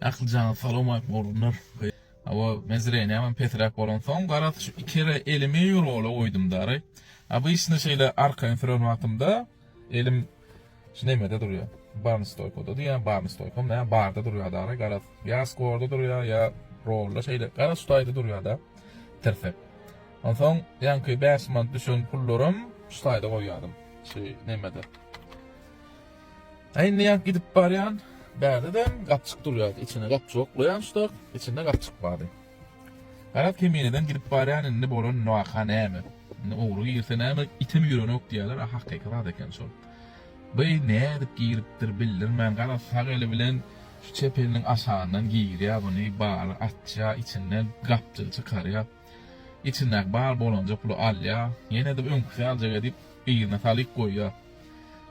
Ähli salowmaleýkim oglanlar. Hawa, men zreniýamam pesräk bolansoň, garaz şu ikere elimi rola goýdum dary. Obyçny şeýle arkaýyn süren wagtymda elim şu nemede durýar. Barny stoýkada diýýän, barny stoýkam näme barda durýar dary, garaz ýa skorda durýar, ýa rolda şeýle, garaz şu taýda durýar-da tirsek. Onsoň ýaňky 5 manat düşen pullarym şu taýda goýýardym. Şu nemede. A indi ýaňky gidip barýan, bärde-de gapjyk durýardy. Içine gapjyk oklaýan şudak, içinde gapjyk bardy. Garaz Kemineden gidip barýan indi bolan waka näme? Indi ogry girse näme, item üýrenok diýýärler, a hakyky zat eken şol. By nädip giripdir bildirmän, garaz sag eli bilen şu çep eliniň aşagyndan girýär buny, bary açýar, içinden gapjygy çykarýar. Içindäki bar bolanja puly alýar, ýene-de öňküsi ýaljak edip yzyna salyp goýýar.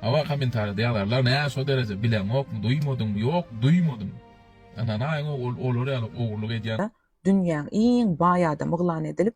Hawa kommentariýada ýazarlar nä şo dereje bileňokmy duýmadyňmy ýok duýmadym. Ynanaýyň ol olar ýaly ogurlyk edýän. Dünýäň iň baý adamy yglan edilip,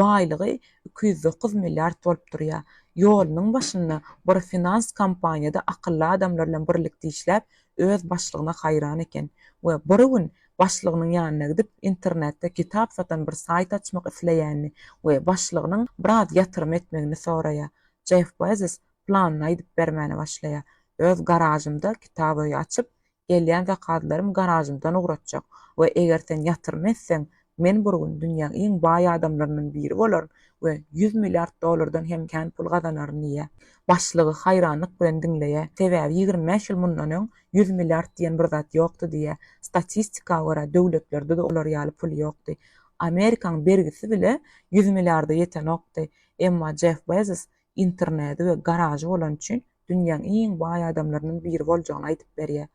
baýlygy 209 milliard bolup durýar. Ýolunyň başynda bir finans kompaniýada akylly adamlar bilen birlikde işläp, öz başlygyna haýran eken we bir gün başlygynyň ýanyna gidip, internetde kitap satan bir saýt açmak isleýänini we başlygynyň biraz ýatyrym etmegini soraýar. Jeff Bezos planyny aýdyp bermäne başlaýar. Öz garažymda kitap öýi açyp, gelýän zakazlarymy garažymdan ugratjak we eger sen ýatyrym etseň, men bir gün dünýäň iň baý adamlaryndan biri bolaryn we 100 milliard dollardan hem kän pul gazanaryn diýýär. Başlygy haýranlyk bilen diňleýär. Sebäbi 25 ýyl mundan öň 100 milliard diýen bir zat ýokdy diýýär. Statistika görä döwletlerde-de olar ýaly pul ýokdy. Amerikaň bergisi bile 100 milliarda ýetenokdy. Emma Jeff Bezos internedi we garažy bolany üçin dünýäň iň baý adamlarynyň biri boljagyny aýdyp berýär.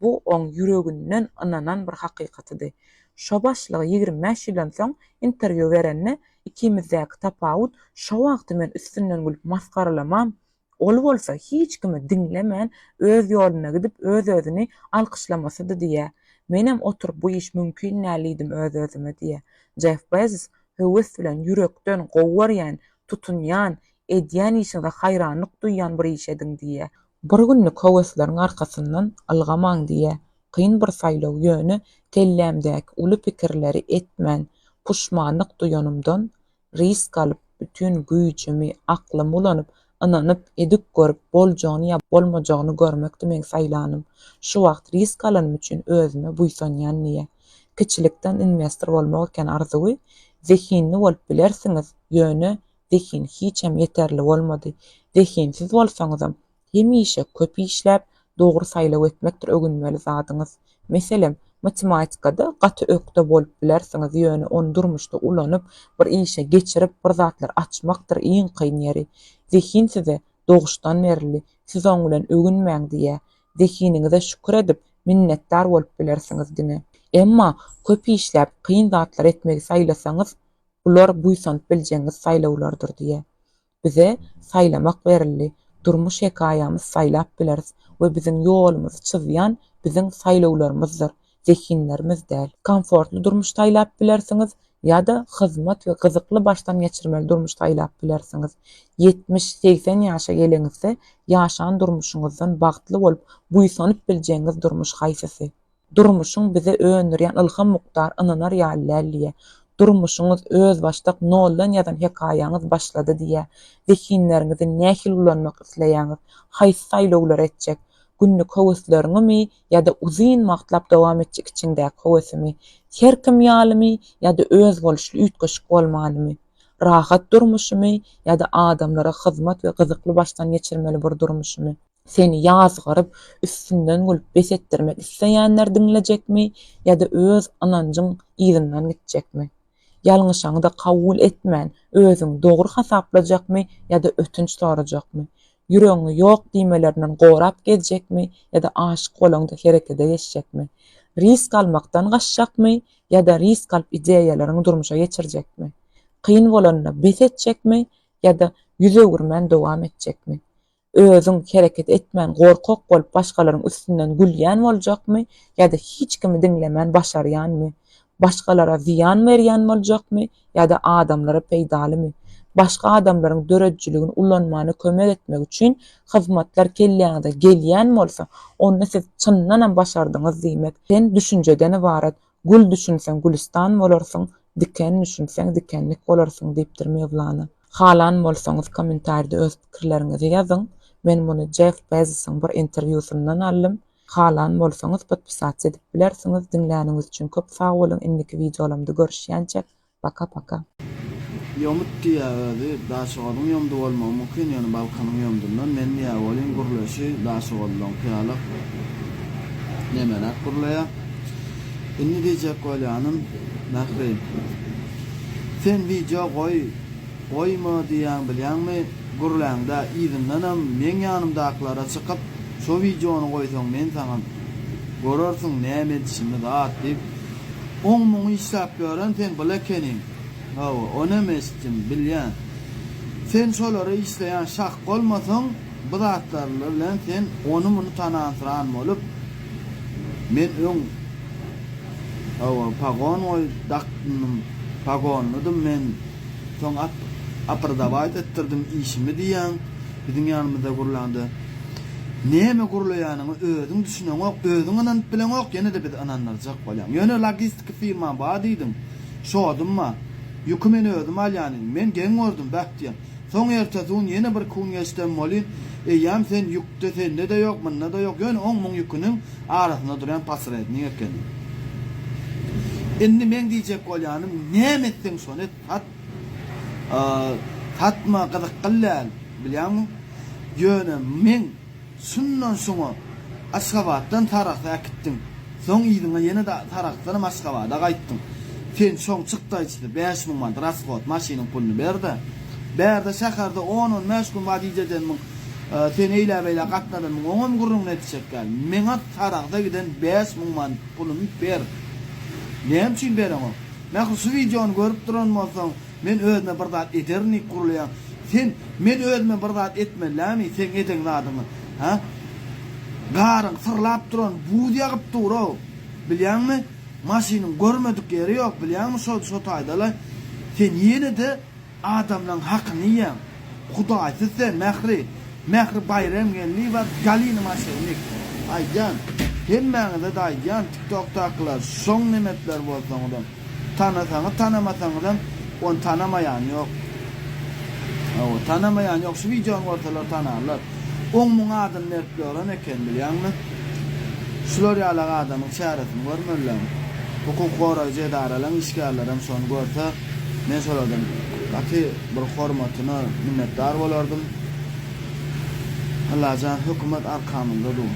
Bu oň ýüreginden ynanan bir hakykatydy. Şo başlygy 25 ýyldan soň interwýu berende ikimizdäki tapawut şo wagty men üstünden gülüp masgaralamam, ol bolsa hiç kimi diňlemän öz ýoluna gidip öz-özüni alkyşlamasydy diýýär. Menem oturyp bu iş mümkin däl diýdim öz-özüme diýýär. Jeff Bezos höwes bilen ýürekden gowy görýän, tutunýan, edýän işiňize haýranlyk duýýan bir iş ediň diýýär. Bir günlük höwesleriň arkasyndan ylgamaň diýýär. Kyn bir saýlaw ýöne kellämdäki uly pikirleri etmän puşmanlyk duýanymdan risk alyp bütin güýjümi, aklymy ulanyp ynanyp edip görüp boljagyny ýa bolmajagyny görmekdi meň saýlanym. Şu wagt risk alanym üçin özüme buýsanýan diýýär. Kiçilikden inwestor bolmak eken arzuwy. Zehinli bolup bilersiňiz, ýöne zehin hiçem ýeterli bolmady. Zehinsiz bolsaňyzam, hemişe köp işläp, dogry saýlaw etmekdir öwünmeli zadyňyz. Meselem, matematikada gaty ökde bolup bilersiňiz, ýöne ony durmuşda ulanyp, bir işe geçirip, bir zatlar açmakdyr iň kyn ýeri. Zehin size doguşdan berildi, siz oň bilen öwünmäň diýýär. Zehiniňize şükür edip, minnetdar bolup bilersiňiz diňe. Emma köp işläp, kyn zatlar etmegi saýlasaňyz, bular buýsanyp biljegiňiz saýlawlardyr diýýär. Bize saýlamak berildi, durmuş hekaýamyz saýlap bileris we biziň ýolumyzy çyzýan biziň saýlawlarymyzdyr, zehinlerimiz däl. Komfortly durmuş saýlap bilersiňiz ýa-da hyzmat we gyzykly başdan geçirmeli durmuş saýlap bilersiňiz. 70, 80 ýaşa geleňizde ýaşan durmuşyňyzdan bagtly bolup buýsanyp biljegiňiz durmuş haýsysy? Durmuşyň bize öndürýän ylham mukdary ynanar ýaly däl diýýär. Durmuşyňyz özbaşdak noldan ýazan hekaýaňyz başlady diýýär. Zehinleriňizi nähili ulanmak isleýäňiz? Haýsy saýlawlary etjek? Günlük höwesleriňimi ýa-da uzyn wagtlap dowam etjek içiňdäki höwesimi? Her kim ýalymy ýa-da özboluşly üýtgeşik bolmanymy? Rahat durmuşymy ýa-da adamlara hyzmat we gyzykly başdan geçirmeli bir durmuşymy? Seni ýazgaryp, üstünden gülüp bes etdirmek isleýänler diňlejekmi ýa-da öz ynanjyň yzyndan gitjekmi? Ýalňyşaňy-da kabul etmän, özüňi dogry hasaplajakmy ýa-da ötünç sorajakmy? Ýüregiňi ýok diýmelerinden gorap gezjekmi ýa-da aşyk bolaňda herekede geçjekmi? Risk almakdan gaçjakmy ýa-da risk alyp ideýalaryňy durmuşa geçirjekmi? Kyn bolanda bes etjekmi ýa-da ýüz öwürmän dowam etjekmi? Özüň hereket etmän gorkak bolup başgalaryň üstünden gülýän boljakmy ýa-da hiç kimi diňlemän başarýanmy? Başgalara zyýan berýän boljakmy ýa-da adamlara peýdalymy? başga adamlaryň döredijiligini ulanmana kömek etmek üçin hyzmatlar kelläňize gelýän bolsa, onda siz çyndanam başardyňyz diýmek. Sen düşünjeden ybarat, gül düşünseň gülüstan bolarsyň, diken düşünseň dikenlik bolarsyň diýipdir Mewlana. Halan bolsaňyz kommentarida öz pikirleriňizi ýazyň. Men muny Jeff Bezosyň bir interwýusyndan aldym. Halan bolsaňyz podpisatsa edip bilersiňiz. Diňläniňiz üçin köp sag boluň indiki wideolamda görüşýänçäk paka paka. Ýomut diýýär özi Daşoguzyň ýomdy bolmagy mümkin ýöne Balkanyň ýomdundan men diýýär welin gürleşi Daşoguzlaňky ýalak nemeräk gürleýär. Indi diýjek bolýanym Mähri sen wideo goý goýma diýýäň bilýäňmi gürläňdä yzyndanam meň ýanymdakylara çykyp şo wideony goýsaň men saňa görersiň näme edişimi zat diýip oň muň işläp ýören sen bul ekeniň hawa onam eşitdim bilýän sen şolara işleýän şah bolmasaň bu zatlar bilen sen ony muny tanansyran bolup men öň hawa pagon goý dakdyndym pagonlydym men soň ap aprdawat etdirdim işimi diýýäň biziň ýanymyzda gürlände näme gürleýäniňe özüň düşüneňok özüň ynanyp bileňok ýene-de bizi ynandyrjak bolýaň ýöne logistiki firmam bar diýdiň şodum bar ýüki men özüm alýan men geň gördüm bäh diýýän Soň ertesi gün ýene bir kun geçdem welin, eýýäm sen ýükde sende-de ýok, munda-da ýok, ýöne oň muň ýüküniň arasynda durýan posrednik ekeniň. Indi meň diýjek bolýanym, näme etseň şony et, sat. Satma, gyzykly däl, bilýäňmi? Ýöne meň Şundan şoňa Aşgabatdan Sarahsa äkitdiň. Soň yzyňa ýene-de Sarahsdanam Aşgabada gaýtdyň. Sen şoň çykdaýjysy 5000 manat rashod maşynyň puluny ber-de. Bärde şäherde on-on bäş gün wadiz edenmiň, seni eýlä-beýlä gatnadanmyň oňam gürrüňini etjek däl. Meňa Sarahsa giden 5000 manat pulumy ber. Näme üçin bereňok? Mähri şu wideony görüp duran bolsaň, Men özüme bir zat ederin diýip gurlaýaň. Sen, men özüme bir zat etmelidämi, seň eden zadyňy, hä? Garyň syrlap duran, buz ýagyp dur-ow. Bilýäňmi? Maşynyň görmedik ýeri ýok, bilýäňmi, şo, şo taýda-laý. Sen ýene-de adamlaň hakyny iýýäň. Hudaýsyz sen, Mähri. Mähri Baýramgeldiýewa Galina maşennik. Aýdýan, hemmäňize-de aýdýan, TikTokdakylar, şoň nemetler bolsaňyzam. Tanasaňyz tanamasaňyzam ony tanamaýan ýok. Hawa tanamaýan ýok şu wideony görseler tanarlar. Oň muň adyny berip ýören eken bilýäňmi? Şular ýalak adamyň çäresini görmeliler. Hukuk goraýjy edaralaň işgärlerem şony görse men şolardan gaty bir hormatyna minnetdar bolardym. Allajan hökümet arkamyzda dur.